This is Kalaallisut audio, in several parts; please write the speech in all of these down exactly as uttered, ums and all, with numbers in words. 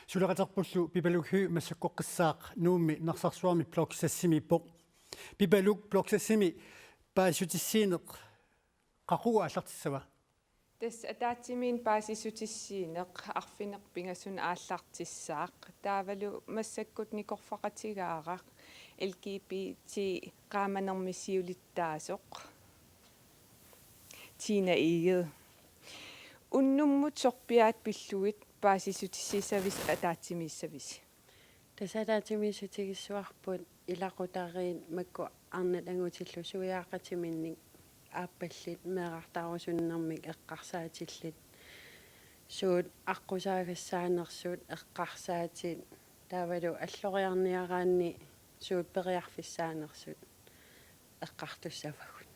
Suleqaterpullu Pipaluk Høegh massakkoqqissaaq Nuummi Narsarsuarmi Blok seksimiippoq. Pipaluk, Blok seksimi paasissutissiineq qaqugu aallartissava? Tassa ataatsimiinneq paasissutissiineq arfineq-pingasunut aallartissaaq. Taavalu massakkut nikorfaqatigaara L G B T qaamanermi siulittaasoq Tina Egede. Unnummut sorpiaat pillugit paasissutissiissavisi ataatsimiissavisi? Tassa ataatsimiissutigissavarput ilaqutariit makku arnat angutillu suiaaqatiminnik aappallit meerartaarusunnermik eqqarsaatillit. Suut aqqusaagassaanersut eqqarsaatit, taavalu alloriarniaraanni suut periarfissaanersut eqqartussavagut.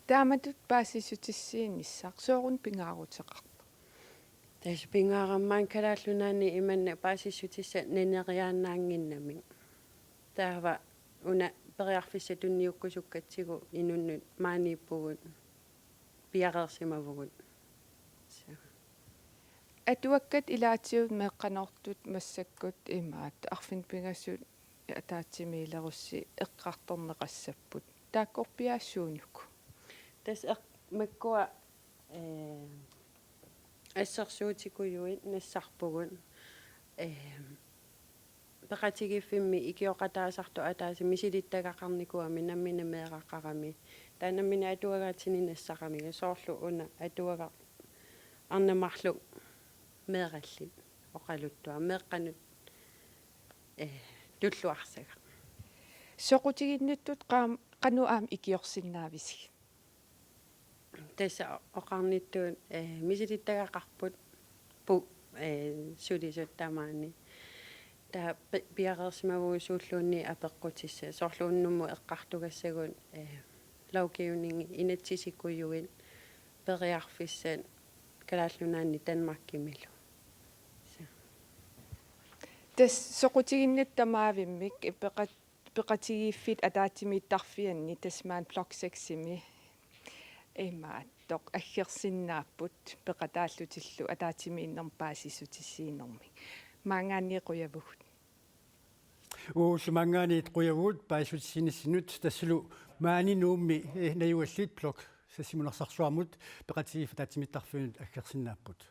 Taamatut paasissutissiinissaq sooruna pingaaruteqarpa? Tassa pingaarami Kalaallit Nunaanni imanna paasissutissat naneriaannaannginnamik. Taava una periarfissat tunniukkusukkatsigu inunnut maaniippugut, piareersimavugut. Atuakkat ilaatigut meeqqanortut massakkut imaat arfineq-pingasut ataatsimiilerussi eqqartorneqassapput. Taakkorpiaat suunuku? Tassa eq-, makkua, ee, assersuutikujuit nassarpugut. Ee, peqatigiiffimmi ikioqataasartut ataaseq misilittagaqarnikuugami nammineq meeraqarami. Taava nammineq atuagaatini nassaqarami. Soorlu una atuagaq arnat marluk meerallit oqaluttuaq meeqqanut, ee, tulluarsagaq. Soqutiginnittut qaam-, qanoq aamma ikiorsinnaavisigit? Tassa oqarnittut, ee, misilittagaqarput pu-, ee, sulisut tamaani. Taava pi-, piareersimavugut suulluunniit apeqqutissat. Soorlu unnummut eqqartugassagut, ee, lovgivningi inatsisikujuit periarfissat Kalaallit Nunaanni Danmarkimilu. Tassa soqutiginnittut tamaavimmik peqat-, peqatigiiffit ataatsimiittarfianni tassa maani Blok seksimi imaattoq aggersinnaapput peqataallutillu ataatsimiinnermi paasissutissiinermi. Maanngaanniit qujavugut. Uagullu maanngaanniit qujavugut paasissutissiinissinnut, tassalu maani Nuummi, eh, najugallit Blok seksimut Narsarsuarmut peqatigiiffik ataatsimiittarfianut aggersinnaapput.